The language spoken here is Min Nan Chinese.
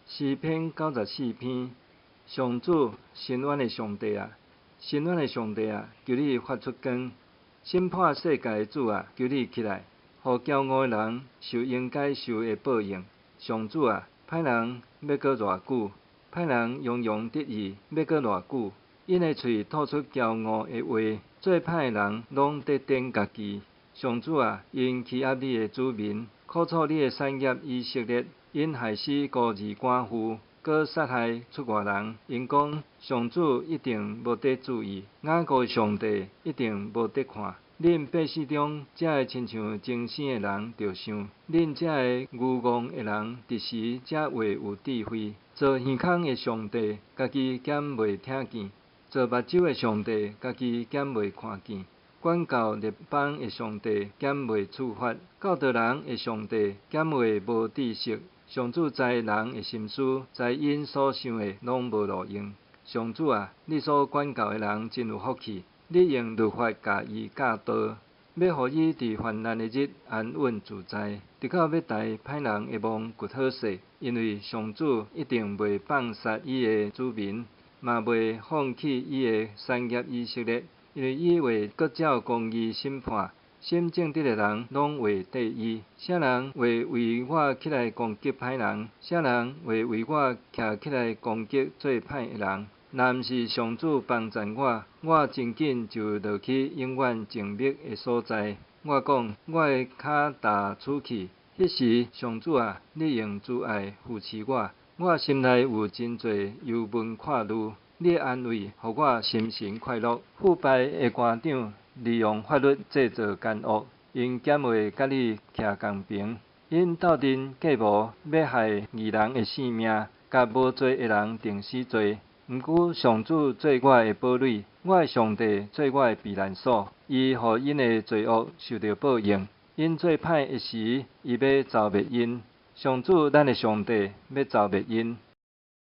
詩篇94篇，上主，伸冤的上帝啊，伸冤的上帝啊，求你發出光！審判世界的主啊，求你起來，予驕傲的人受應該受的報應。上主啊，歹人欲閣偌久？歹人洋洋得意欲閣偌久？𪜶的喙吐出驕傲的話，做歹的人攏佇踮家己。上主啊，𪜶欺壓你的子民，苦楚你的產業以色列，𪜶害死孤兒寡婦，閣殺害出外人。𪜶講，上主一定無佇注意，雅各的上帝一定無佇看。恁百姓中這个親像精生的人著想，恁這个愚戇的人這時才會有智慧。做耳孔的上帝，家己敢袂聽見？做目睭的上帝，家己敢袂看見？管教列邦的上帝，敢袂處罰？教導人的上帝，敢會無知識？上主知人的心思，知𪜶所想的攏無路用。上主啊，你所管教的人真有福氣，你用律法共伊教導，欲予伊佇患難的日安穩自在，直到欲臺歹人的網掘好勢，因為上主一定袂放殺伊的子民，嘛袂放棄伊的產業以色列，因為伊會閣照公義審判，心正直的人攏會綴伊。啥人會為我起來攻擊歹人？啥人會為我徛起來攻擊做歹的人？若毋是上主幫贊我，我真緊就落去永遠靜謐的所在。我講，我的跤踏出去，彼時上主啊，你用慈愛扶持我。我心內有真濟憂悶掛慮，你的安慰予我心神快樂。腐敗的官長利用法律製造奸惡，𪜶敢會佮你徛仝爿？𪜶鬥陣計謀欲害義人的性命，共無罪的人定死罪。毋過上主做我的堡壘，我的上帝做我的避難所。伊予𪜶的罪惡受著報應，𪜶做歹的時，伊欲誅滅𪜶。上主咱的上帝欲誅滅𪜶。